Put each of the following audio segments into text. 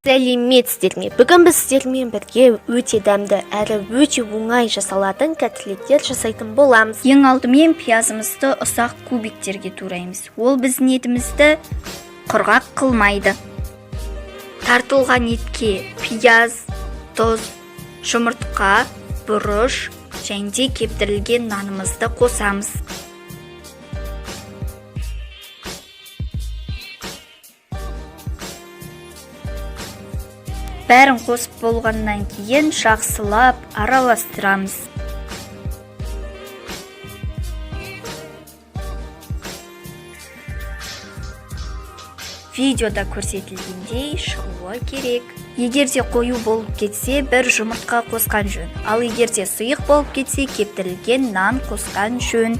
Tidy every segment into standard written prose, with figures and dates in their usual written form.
Сәлеметсіздер ме? Бүгін біз сіздермен бірге өте дәмді әрі өте оңай жасалатын котлеттер жасайтын боламыз. Ең алдымен пиязымызды ұсақ кубиктерге тураймыз. Ол біздің етімізді құрғақ қылмайды. Тартылған етке пияз, тұз, жұмыртқа, бұрыш және де кептірілген нанымызды қосамыз. Бәрін қосып болғаннан кейін жақсылап араластырамыз. Видеода көрсетілгендей шығуы керек. Егер де қою болып кетсе, бір жұмыртқа қосқан жөн. Ал егер де сұйық болып кетсе, кептірілген нан қосқан жөн.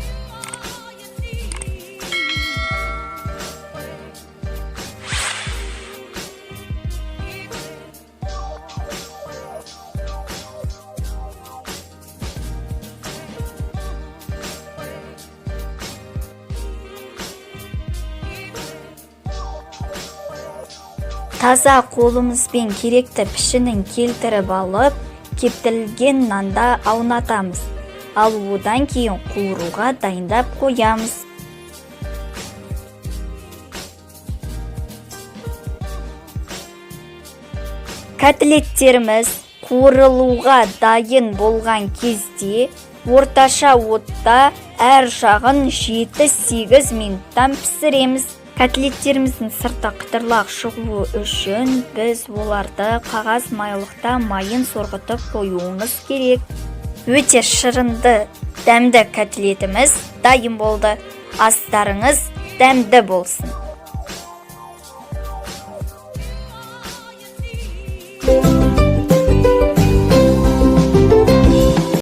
Таза қолымызбен керекті пішінін келтіріп алып, кептірілген нанда аунатамыз. Ал одан кейін қуыруға дайындап қоямыз. Котлеттеріміз қуырылуға дайын болған кезде орташа отта әр жағын 7-8 минуттан пісіреміз. Котлеттеріміздің сырты қытырлақ шығуы үшін біз оларды қағаз майлықта майын сорғытып қоюымыз керек. Өте шырынды, дәмді котлетіміз дайын болды. Астарыңыз дәмді болсын.